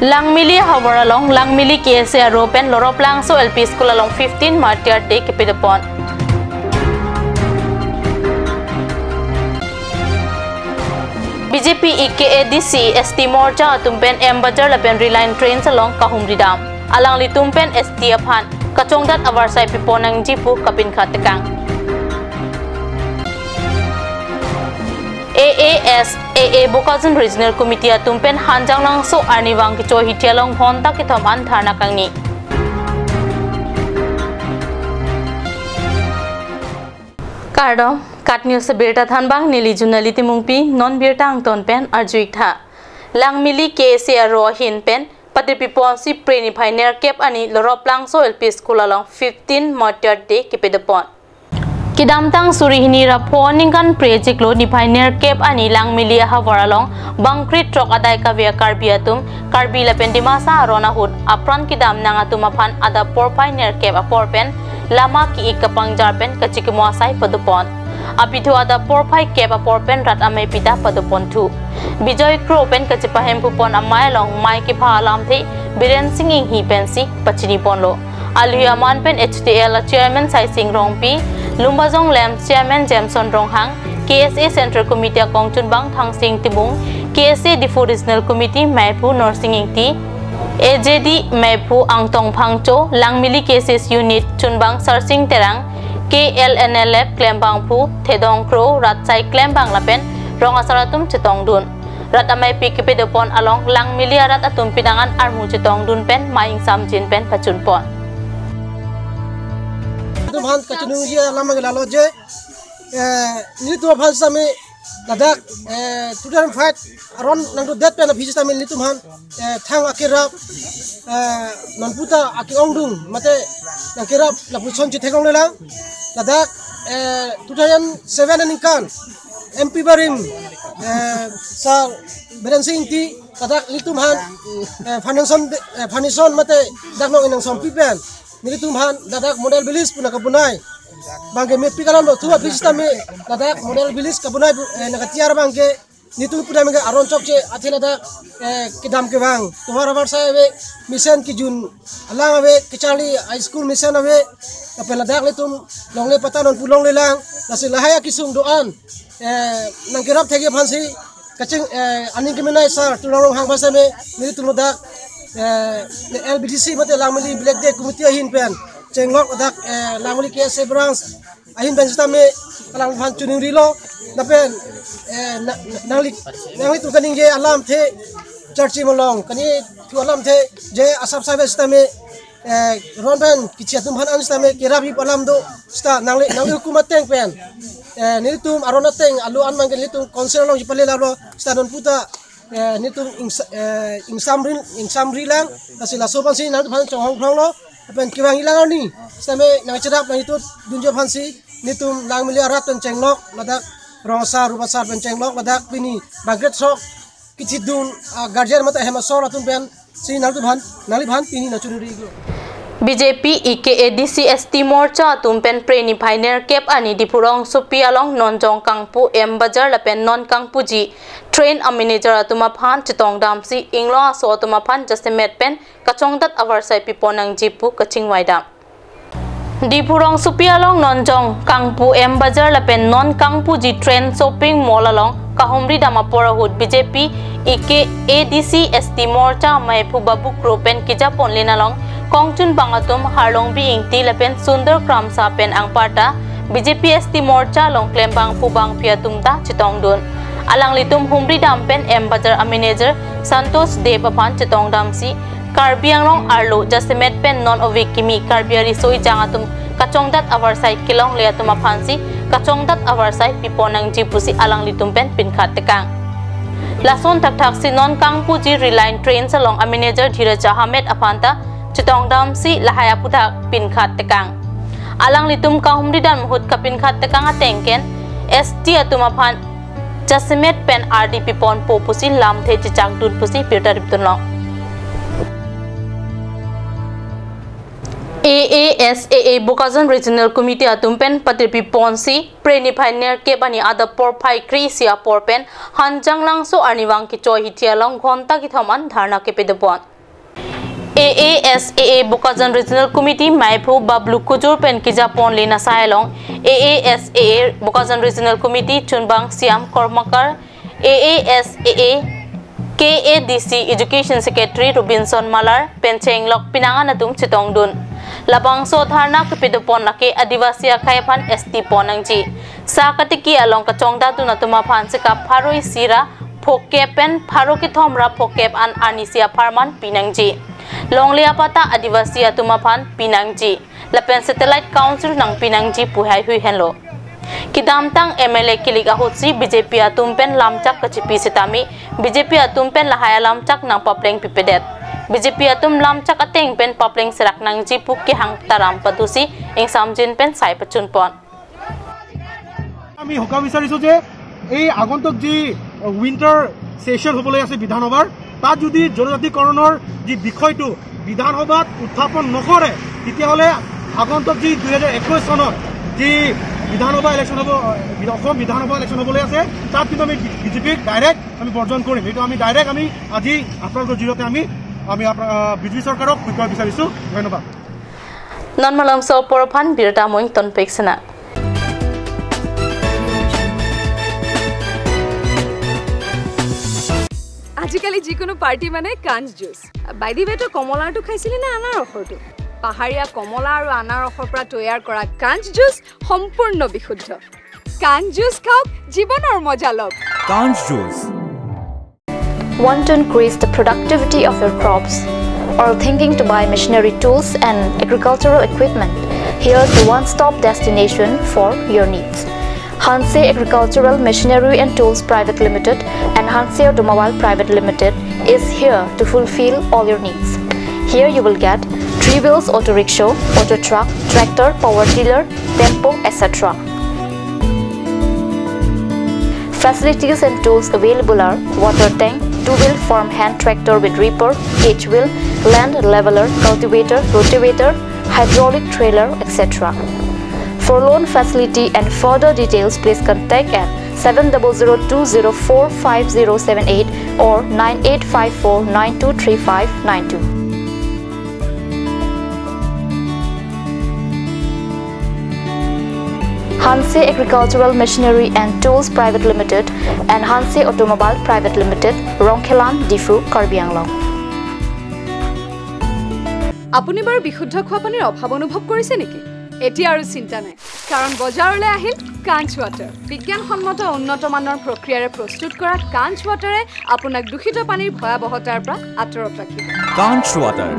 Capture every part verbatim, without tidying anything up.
Langmili havar along Langmili K S A aro pen Loroplangso L P School along fifteen Martyrs Day kepedopon. B J P E K A D C S T Morcha atum pen M Bazar lapen Reliance Trends along kahumri dam. Alanglitum pen S T aphan kachongdat avarsai pipon nangji pu kapinkhat tekang. A A S A A Bokajan Regional Committee atum pen Hanjanglangso arnivang kecho hithi along ghonta kethom an dharna kangni. Kardom, KAT News birta thanbang neli Junali Timungpi, non birta angton pen arju-ik tha. Langmili K S A aro ahin pen patiri piponsi Phre niphai nerkep arni Loroplangso L P School along fifteen Martyrs Day kepedopon. Kedamtang suri hini ra pho aningkan phre chiklo niphai nerkep arni Langmili ahavar along bangkri throk adai kave a-Karbi atum, Karbi lapen Dimasa aron ahut apran kedam nang atum aphan adap porphai nerkep apor pen lama ki-ik kapangjar pen kachikimo asai padopon. Abidho adap porphai kep apor pen rat amei pita padoponthu. Bijoy Kro pen kachipahemphupon amei along mei kepha alamthe Biren Sing Inghi pensi pachiniponlo. Alohi aman pen H T L a-Chairman Saising Rongpi, Lumbajong LAMPS Chairman Jameson Ronghang, K S A Central Committee akongchunbang Thangsing Timung, K S A Diphu Regional Committee meiphu Norsing Ingti, A J D meiphu Angtong Phangcho, Langmili K S S Unit chunbang Sarsing Terang, K L N L F klembangphu Thedong Kro, rat asai klembang lapen rong asar atum chetongdun. Rat ameipi kepedopon along Langmili arat atum pinangan armu chetongdun pen mei ingsamjin pen pachunpon. Atum aphan kachiningri alam ke lalo je, eh, nelitum aphan sitame ladak, eh, two thousand five aron nangdodet pen aphi sitame nelitum aphan, eh, thang akerap, eh, nonputa ake-ongdung mate nangkerap lapuson chetheklonglelang. Ladak, eh, two thousand seven aningkan M P barim, eh, Sir Biren Sing Ingti ladak nelitum aphan, eh, foundation, eh, foundation mate dak nong inang sompi pen nelitum aphan ladak model village pu nangkabonai abangke mepik alam lo. Thu aphi sitame ladak model village kabonai, eh, nangkatiyar abangke nelitum pudam ke aron chokche athe ladak, eh, kedam kevang tovar avarsai ave, mesen kejun alang ave, kacharli high school mesen ave, lapen ladak nelitum longle pata nonpu longlelang, lasi lahai akesung do-an, eh, nangkerap thekji aphansi kaching, eh, aning kemenei Sir Tuliram Ronghang aphan sitame nelitum ladak, eh, L B D C mate Langmili Black Day Committee ahin pen chenglok ladak, eh, Langmili K S A branch ahin pen sitame alangliphan chiningrilo, lapen, eh, na-, na-, nangli, nanglitum kaningje alamthe charchi malong, kaningthu alamthe je asap sai pen sitame, eh, ron pen kichi atum aphan an sitame kerap-ip alam do sita nangli, nangli hukum ateng pen, eh, nelitum aron ateng alu an abangke nelitum council along chipale lalo sita nonputa, eh, nelitum ingsa-, eh, ingsamri, ingsamrilang, lasi laso aphansi nangtum aphan chonghong phronglo, lapen kevang ilang arni sitame nangcherap nangitut dunji aphansi nelitum Langmili arat pen chenglok ladak rong asar rup asar pen chenglok ladak pini bangkri throk kithidun, ah, guardian mate hem asor atum pensi nangtum aphan, nangliphan pini nangchiningrilo. B J P E K A D C S T Morcha atum pen Phre niphai nerkep arni Diphu rongsopi along Nonjong Kangpu M Bazar lapen non Kangpuji train a-manager atum aphan chetongdamsi inglong aso atum aphan jasemet pen kachongdat avarsai pipon nangji pu kachingvaidam. Diphu rongsopi along Nonjong Kangpu M Bazar lapen non Kangpuji train shopping mall along kahumri dam apor ahut B J P E K A D C S T Morcha meiphu Babu Kro pen kejaponlin along kongchunbang atum Harlongbi Ingti lapen Sundar Kramsa pen anparta B J P S T Morcha along klembangphu bangpi atum ta chetongdun. Alanglitum humri dam pen M Bazar a-manager Santosh Deb aphan chetongdamsi Karbi Anglong arlo jasemet pen non ove kimi Karbi ariso ejang atum kachongdat avarsai kelongle atum aphansi kachongdat avarsai pipon nangji pusi alanglitum pen pinkhat tekang. Lason thakthaksi non Kangpuji Reliance Trends along a-manager Dhiraj Ahmed aphan ta chetongdamsi lahai aputhak pinkhat tekang. Alanglitum kahumri dam ahut kapinkhat tekang ateng pen S T atum aphan jasemet pen ardi piponpo pusi lamthe chechakdun pusi birta riptunlong. A A S A A Bokajan Regional Committee atum pen patiri piponsi Phre niphai nerkep arni adap porphai kre-isi apor pen Hanjanglangso arnivang kecho hithi along ghonta kethom an dharna kepedopon. A A S A A Bokajan Regional Committee maiphu Bablu Kujur pen kejaponle asai along A A S A A Bokajan Regional Committee chunbang Siam Kormakar, A A S A A K A D C Education Secretary Robinson Malar pen chenglok pinangan atum chetongdun. Labangso dharna kepidopon lake Adivasi akhei aphan S T pon nangji. Sa katiki along kachongdatdun atum aphan sikap pharo isi ra phokep pen pharo kethom ra phokep an arnisi apharman pinangji. Longle apatta Adivasi atum aphan pinangji. Lapen Satellite Council nangpinangji pu haihui henlo. Kedamtang M L A kilik ahutsi B J P atum pen lamchak kachipi sitame, B J P atum pen lahai alamchak nangpapleng pipedet. B J P atum lamchak ateng pen papleng serak nangji pu kehang taram padusi ingsamjin pen sai pachunpon. আমি সকাহ বিচাৰিছো যে এই আগন্তুক যি winter session হ'বলৈ আছে বিধানসভাৰ, তাত যদি জনজাতিকৰণৰ যি বিষয়টো বিধানসভাত উত্থাপন নকৰে, তেতিয়াহ'লে আগন্তুক যি দুই হাজাৰ একৈশ চনত যি বিধানসভা ইলেকশ্যন হ'ব, অসম বিধানসভা ইলেকশ্যন হ'বলৈ আছে, তাত কিন্তু আমি বিজেপিক ডাইৰেক্ট আমি বৰ্জন কৰিম। এইটো আমি ডাইৰেক্ট আমি আজি আপোনালোকৰ জৰিয়তে আমি, আমি আপোনাৰ, আহ, বিজেপি চৰকাৰক সকাহ বিচাৰিছো। ধন্যবাদ। Non malomso apor aphan birta amoi tonpek sena. আজিকালি যিকোনো পাৰ্টি মানে কাঞ্চ জুচ। বাই দি ৱে, তই কমলাৰটো খাইছিলি নে আনাৰসৰটো? পাহাৰীয়া কমলা আৰু আনাৰসৰ পৰা তৈয়াৰ কৰা কাঞ্চ জুচ সম্পূৰ্ণ বিশুদ্ধ। কাঞ্চ জুচ খাওক, জীৱনৰ মজা লওক। কাঞ্চ juice. Want to increase the productivity of your crops? Or thinking to buy machinery tools and agricultural equipment? Here's the one-stop destination for your needs. Hanse Agricultural Machinery and Tools Private Limited and Hanse Automobile Private Limited is here to fulfill all your needs. Here you will get three wheels auto rickshaw, auto truck, tractor, power tiller, tempo, et cetera. Facilities and tools available are water tank, two-wheel farm hand tractor with reaper, cage wheel, land leveler, cultivator, rotavator, hydraulic trailer, et cetera. For loan facility and further details, please contact at seven double zero two zero four five zero seven eight or nine eight five four nine two three five nine two. Hanse Agricultural Machinery and Tools Private Limited and Hanse Automobile Private Limited, Rongkhelan, Diphu, Karbi Anglong. আপুনি বাৰু বিশুদ্ধ খোৱা পানীৰ অভাৱ অনুভৱ কৰিছে নেকি? এতিয়া আৰু চিন্তা নাই, কাৰণ বজাৰলৈ আহিল কাঞ্চ ৱাটাৰ। বিজ্ঞানসন্মত উন্নত মানৰ প্ৰক্ৰিয়াৰে প্ৰস্তুত কৰা কাঞ্চ ৱাটাৰে আপোনাক দূষিত পানীৰ ভয়াৱহতাৰ পৰা আঁতৰত ৰাখিব। কাঞ্চ water.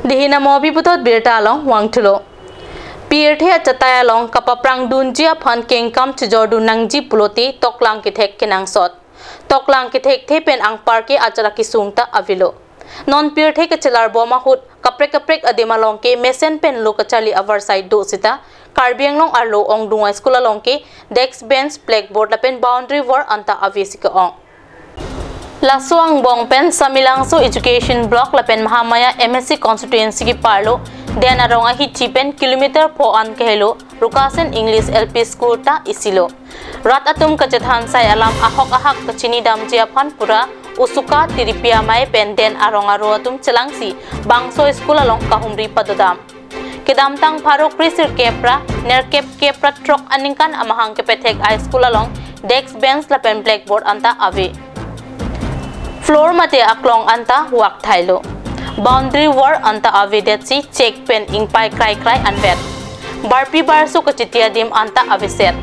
Dihina mobi putot birta along vangthulo. Pirthe achatai along kapaprang dunji aphan kengkam chejordun nangji pulote toklang kethek kenangsot. Toklang kethekthe pen angpar ke achara kesung ta avelo. Non pirthe kachelar bom ahut kaprek kaprek adim along ke mesen pen lo kacharli avarsai do sita Karbi Anglong arlo Ongdung High School along ke desk bench, blackboard lapen boundary wall anta ave si ke-ong. Laso angbong pen Samelangso Education Block lapen Mahamaya M A C constituency keparlo Den Arong ahithi pen kilometer pho an kahelo Rukasen English L P School ta isilo. Rat atum kachethan sai alam ahok ahak kachini damji aphan pura Usuka, Tiripi Amei pen Den Arong aro atum chelangsi bangso school along kahumri padodam. Kedamtang pharo kre sirkep ra nerkep kep ra throk aningkan amahang kepethek a-school along desk bench lapen blackboard anta ave. Floor mate aklong anta vak thailo. Boundary wall anta avedetsi chek pen ingpai krai krai anvet. Barpi barso kachiti adim anta aveset.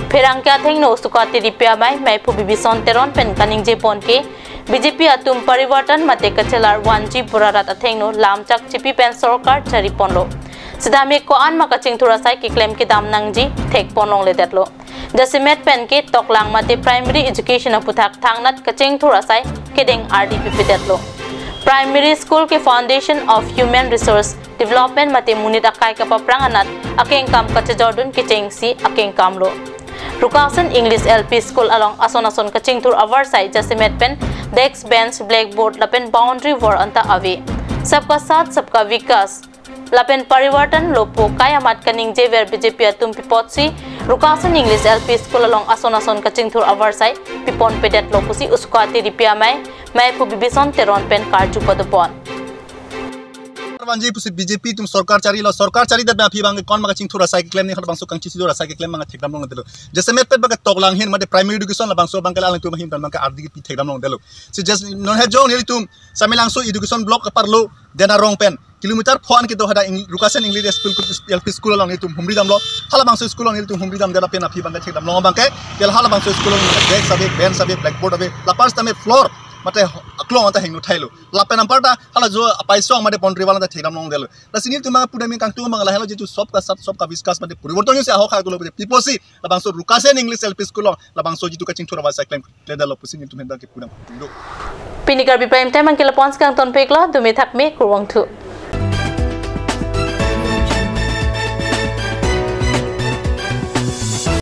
Pherangke athengno Usuka, Tiripi Amei, Meiphu Bibison Teron pen kaningjepon ke B J P atum parivartan mate kachelar vanji pura rat athengno lamchak chipi pen sorkar chariponlo. Sitame ko-an ma kachingthur asai keklem kedam nangji thekpon longledetlo. Jasemet pen ke toklang mate primary education aputhak thangnat kachingthur asai kedeng ardi pipedetlo. Primary school ke foundation of human resource development mate monit akai kapaprang anat akengkam kachejordun kechengsi akengkam lo. Rukasen English L P School along ason ason kachingthur avarsai jasemet pen desk bench, blackboard lapen boundary wall anta ave. Sabka Saath Sabka Vikas Lapen Parivartan Lopo Kai amat kaningjever B J P atum pi apotsi Rukasen English L P School along ason ason kachingthur avarsai pipon pedetlo pusi USCO atiripi amei, Meiphu Bibison Teron pen karju padopon. Vanji pusi B J P atum sorkar charilo, sorkar charidet aphi abang ke kon ma kachingthur asai keklem ne, halabangso kangchisi do asai keklem abang thekdam longdetlo. Jasemet pet abang ke Toklang ahin mate primary education labangso abang ke alangtum ahin abang ke ardi kepi thekdam longdetlo. Si just non he jong nelitum Samelangso education block aparlo Denarong pen kilometer pho-an kedo hadak Eng-, Rukasen English School, L P School along nelitum humri damlo. Halabangso school along nelitum humri damdet lapen aphi abang ke thekdam long abang ke, kel halabangso school along desk ave, bench ave, blackboard ave, lapar sitame floor mate aklong anta hingno thailo. Lapen anparta hala jo apaisong mate boundary wall anta thekdam longdetlo. Lasi nelitum abang pudam kangtung abang lahelo jitu sabka saath sabka viskas mate poriborton si ahok ha gulo pi apotsi labangso Rukasen English L P School along labangso jitu kachingthur avarsai klem klemdetlo pusi nelitum hendak ke pudam do. Pini Karbi Prime Time angkil apon skang tonpiklo, dumi thakme, kurvangthu.